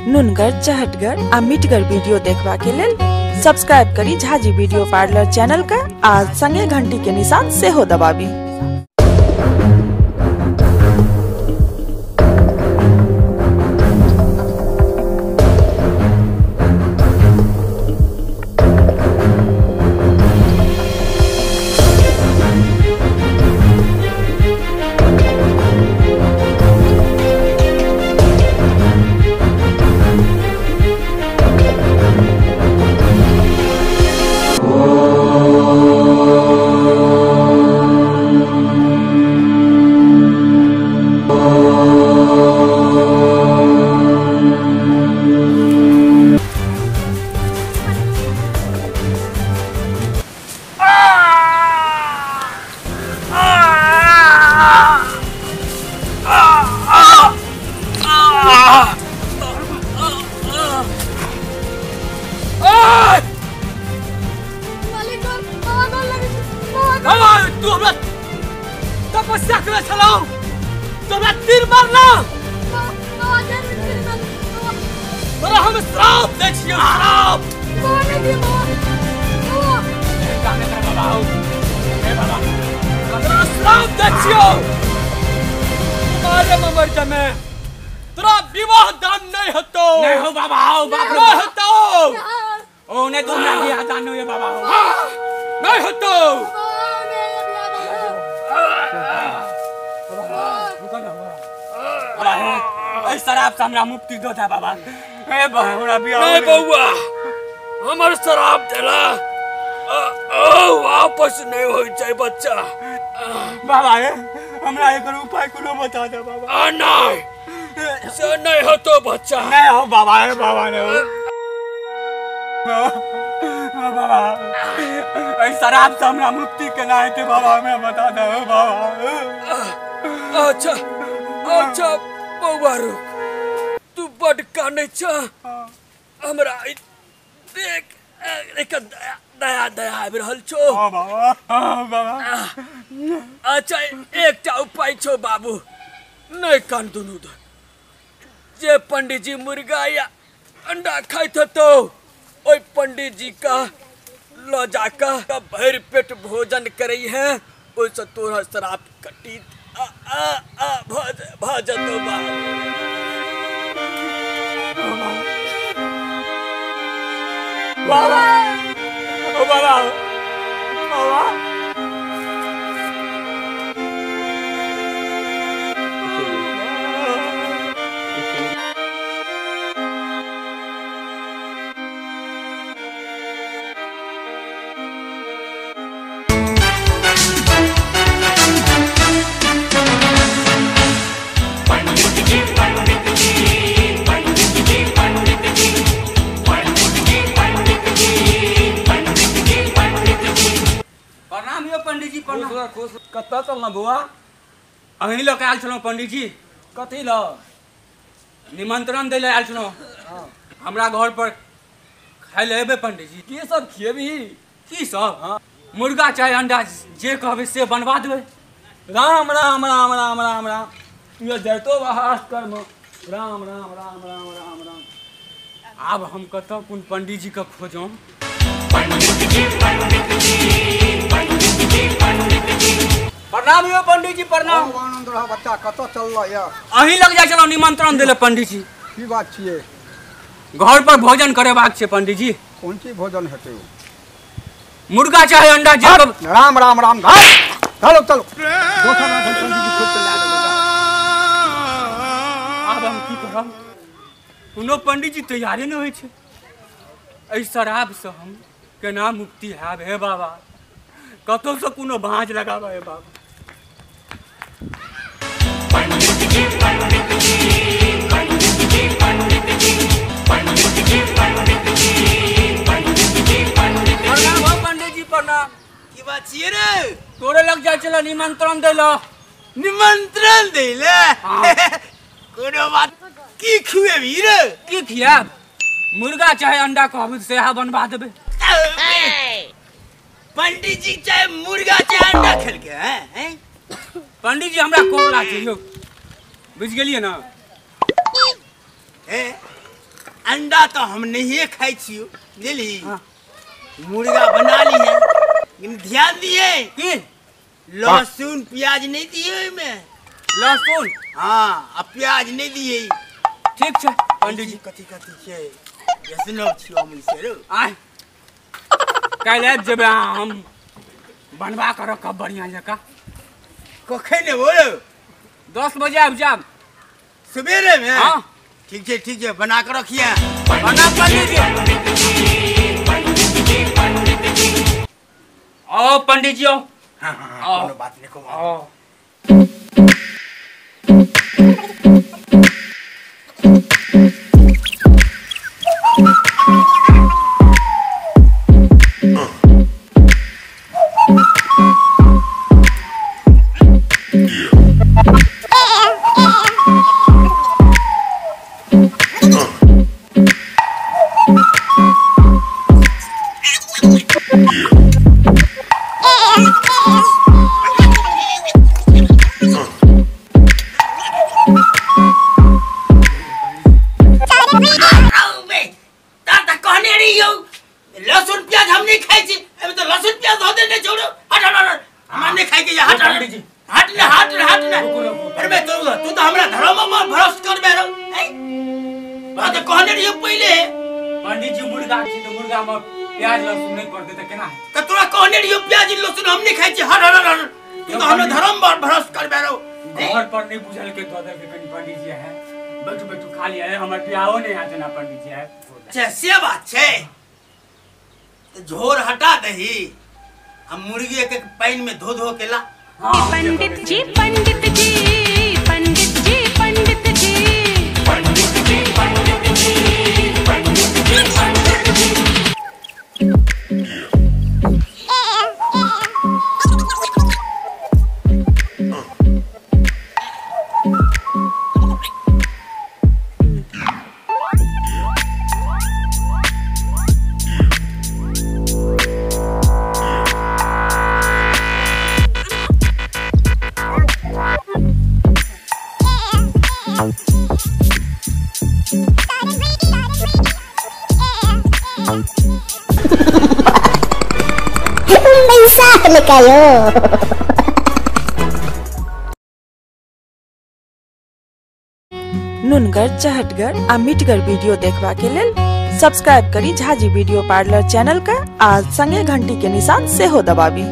नुनगर, चहटगर आ मिठगर वीडियो देखबा के लेल सब्सक्राइब करी झाजी वीडियो पार्लर चैनल का आ संगे घंटी के निशान सेहो दबाबी। तपस्या करे छलौ तोरा तीर मारला तोरा हम श्राप दै छियौ श्राप। तोरा श्राप दै छियौ मारे मर जमे तोरा विवाह दान नहीं होतो। नहीं हो बाबा हो बाप नहीं होतो। ओ नहीं तो हमरा विवाह दान नहीं हो बाबा नहीं होतो। शराब से हमरा मुक्ति दो था बाबा। ए हमरा बियाह नहीं बउआ हमर शराब देला वापस नहीं होई छै बच्चा। बाबा ए हमरा एकर उपाय कोनो बता दे बाबा। आ नहीं से नहीं होतो बच्चा। नहीं हो बाबा ए बाबा नहीं हो बाबा। ए शराब से हमरा मुक्ति केना हेतै बाबा हमरा बता दे बाबा। अच्छा अच्छा बउआ रुक तू बड कानै छ हमरा देख एक दया दया दया आबि रहल छौ। हां बाबा हां बाबा। अच्छा एकटा उपाय छौ बाबू नहीं कान दुनू दे जे पंडित जी मुर्गा या अंडा खाइत हेतौ ओहि पंडित जी का ल जाकर भरि पेट भोजन करै है ओहिसँ तोरा शराब कटी आ आ आ भ जतौ बाबू। बाबा ओ बाबा बाबा कतऽ चलना बौआ? अहीं लऽ कऽ आयल छलहुँ पंडीजी। कथी लऽ? निमंत्रण दै लए आयल छलहुँ। हमरा घर पर खाय लए एबै पंडीजी। की सब खिएबही? की सब? हाँ मुर्गा चाहे अंडा जे कहबै से बनवा देबै। राम राम राम राम राम राम ये जैतो बाहर कर्म राम राम राम राम राम राम। आब हम कतऽ कोन पंडीजी के खोजम? प्रणाम यो पंडीजी प्रणाम। आनंद रह बच्चा कतऽ चलल यऽ? अहीं लग जाइ छलहुँ निमंत्रण दै लए पंडीजी। की बात छियै? घर पर भोजन करेबाक छै पंडीजी। कोन चीज भोजन हेतै? मुर्गा चाहे अंडा जे। राम राम राम घर चलो चलो दोसर पंडीजी खोज के लए लेबै। आब हम की करब? कोनो पंडीजी तैयारे नहि होइ छै। एहि शराबसँ हम केना मुक्ति हैब हे बाबा? कतौसँ कोनो भाँज लगाबऽ हे बाबा। प्रणाम हो पंडीजी प्रणाम। की बात छियै रे? तोरे लग जाइ छलै निमंत्रण दै लए। निमंत्रण दै लए? कोनो बात। की खुएबही रे? की खियाब? मुर्गा चाहे अंडा कहबी सेहा बनवा देबै। पंडित जी चाहे मुर्गा चाहे अंडा खेलके हैं? पंडित जी हमरा कोबला चाहिए, बुझ गेलिए ना? ए अंडा तो हम नहीं खाई छियो, बुझली? मुर्गा बना ली है, लेकिन ध्यान दिए की लहसुन प्याज नहीं दिए में। लहसुन? हाँ, अब प्याज नहीं दिए। ठीक है पंडित जी। कथी कथी छे व्यसनव छियो हम से रो। आय काल्हि आबि जेबै, हम बनवा के रखब बढ़िया जकाँ। कखन एबो रो? 10 बजे आबि जायब सवेरे में। हाँ ठीक है ठीक है, बना के रखिए। बना पंडित जी। आओ पंडित जी आओ। हाँ हाँ हाँ, कोनो बात नहीं को। आओ लहसुन प्याज हम नहीं खाई छी, एमे तो लहसुन प्याज धो देने छोड़ो। हट हट हट, हमरा नहीं खाई के, हट हट हट ने, हट हट ने। अरे बे तू तो हमरा धर्म में भरोसा करबे रो। ए बात कहने रहियो पहिले। पंडित जी मुर्गा छी त मुर्गा में प्याज लहसुन नहीं पड़ते त केना है? त तोरा कहने रहियो प्याज लहसुन हम नहीं खाई छी। हट हट हट, तू तो हमरा धर्म पर भरोसा करबे रो। घर पर नहीं बुझल के दो दे के कनी पंडित जी है, बैठू बैठू खा लिया है, हमर बियाहो नहीं हाथ ना पंडित जी है। अच्छा से बात छै, झोर हटा दही हम मुर्गी एक एक पानी में धो धो के ला। पंडित जी पंडित जी पंडित जी पंडित जी पंडित जी पंडित जी पंडित जी पंडित जी। नुनगर चहटगर आ मिठगर वीडियो देखबा के लेल सब्सक्राइब करी झाजी वीडियो पार्लर चैनल का आ संगे घंटी के निशान सेहो दबाबी।